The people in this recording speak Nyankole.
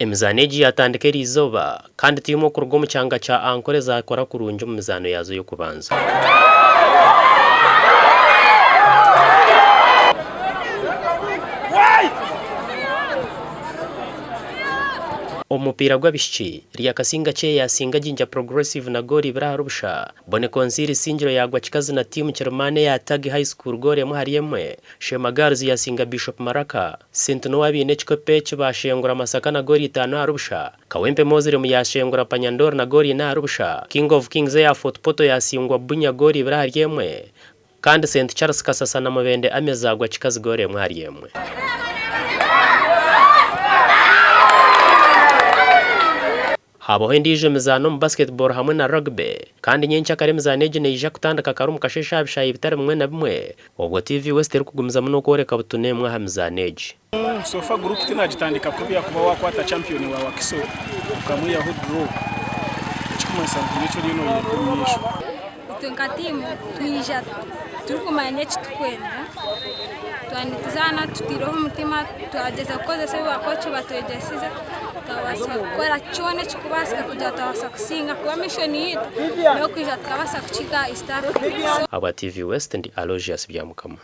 Emizaano egi yaatandika eriizooba kandi tiimu okuruga omu kyanga kya Ankole zaakora kurungi omu mizaano yaazo y'okubanza. Omu mupiira gw'abaishiki, Ryakasinga Kyeya yaasinga Jinja Progressive na goolo ibiri ahari busha. Boneka Onziire Isingiro yaagwa kikazi na tiimu Kirimaani eya Tagi High School goolo emwe ahari emwe. Sheema Girls yasinga Bishop Maraka. St Noa abaine ekikopo eki baashengura Masaka na goolo itaano ahari busha. Kawempe Mozilemu yaashengura Panyandoro na goolo ina ahari busha. King of Kings eya Fort Portal yaasingwa Bunya goolo ibiri ahari emwe. Kandi St Charles Kasasa na Mubende Army zaagwa kikazi goolo emwe ahari emwe. Haabaho endiijo emizaano omu basketball hamwe na rugby. Kandi nyenkyakare emizaano egi neija kutandika kare omu kasheeshe aha bishaayi bitari bimwe na bimwe, obwo TV West erikugumizamu n'okworeka butunu emwe aha mizaano egi. So far group tinagitandika kubi ahakuba wakwata champion wa Wakiso okamwihaho draw ekikumanyisa ngu haine eki oriyo noyereka omu maisho. Itwe nka tiimu twija turikumanya eki turikwenda, twaba nituzaana tutaireho omutima, twagyeza kukozesa ebi baakooki batwegyesize, twabaasa kukora kyona ekirikubaasika kugira ngu twabaasa kusinga ahakuba mishoni yaitu n'okwija tukabaasa kukiga East Africa. Ahabwa TV West ndi Aloysius Byamukama.